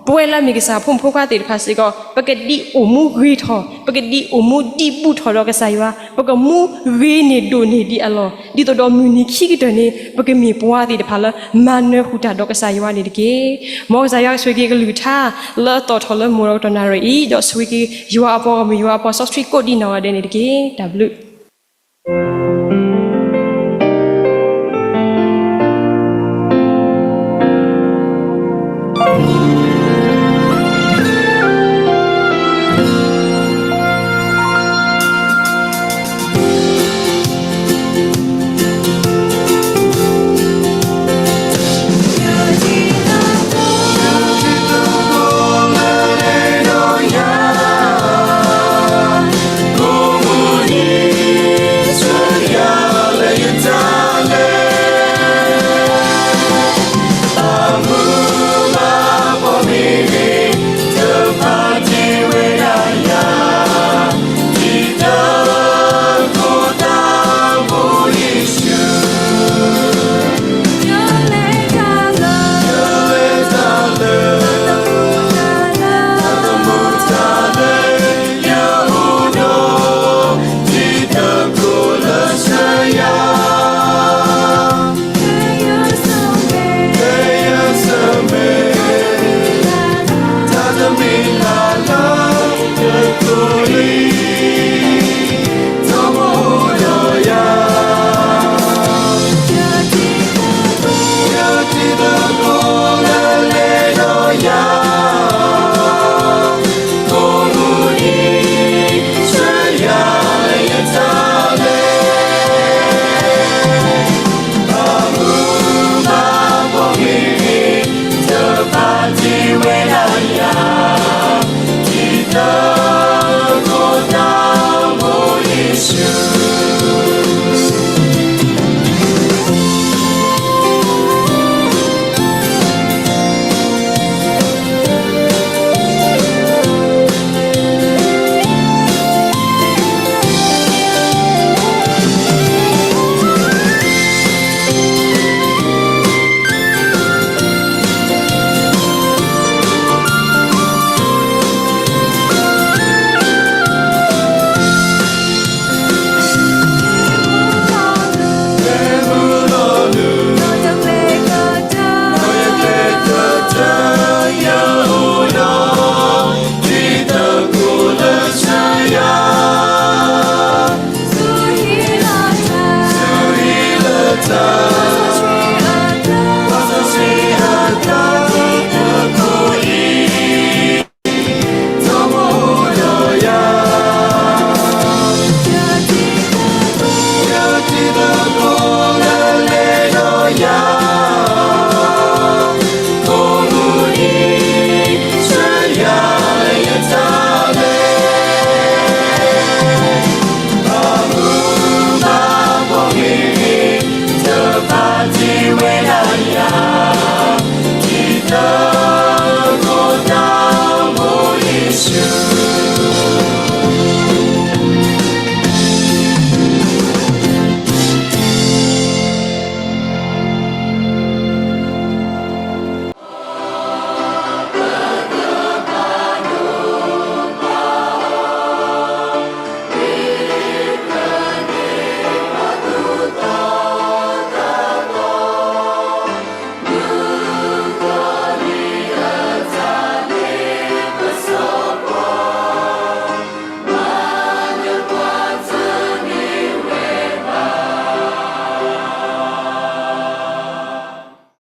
ပဝဲလၢအမ့ၢ်ကစၢ်ဖိမုၣ်ဖိခွါသ့ၣ်တဖၣ်စ့ၢ်ကီး ပကဒံးအိၣ်မူဂ့ၤထီၣ်, ပကဒံးအိၣ်မူဒံးဘူးထီၣ်ဒီးကစၢ်ယွၤ, ပကမူဂ့ၤန့ၢ်ဒိၣ်န့ၢ်ဒံးအလီၢ် ဒ်သိးဒီးမုၢ်နံၤခံကတၢၢ်န့ၣ် ပကမ့ၢ်ပှၤသ့ၣ်တဖၣ်လၢမၤနၢၤဃုာ်တၢ်ဒီးကစၢ်ယွၤန့ၣ်တက့ၢ်. မ်ကစၢ်ယွၤကဆိၣ်ဂ့ၤက့ၤကလုၢ်ကထါ လၢအသီၣ်ထီၣ်လၢမုၢ်ဒီးကတီၢ်နၣ်ရံၣ်အံၤ, ဒီးဆိၣ်ဂ့ၤက့ၤယွၤအပှၤဂီၢ်မုၢ်ယွၤအပှၤစီဆှံကိးဒံးနီၢ်ဂၤဒဲးန့ၣ်တက့ၢ်. တၢ်ဘျုး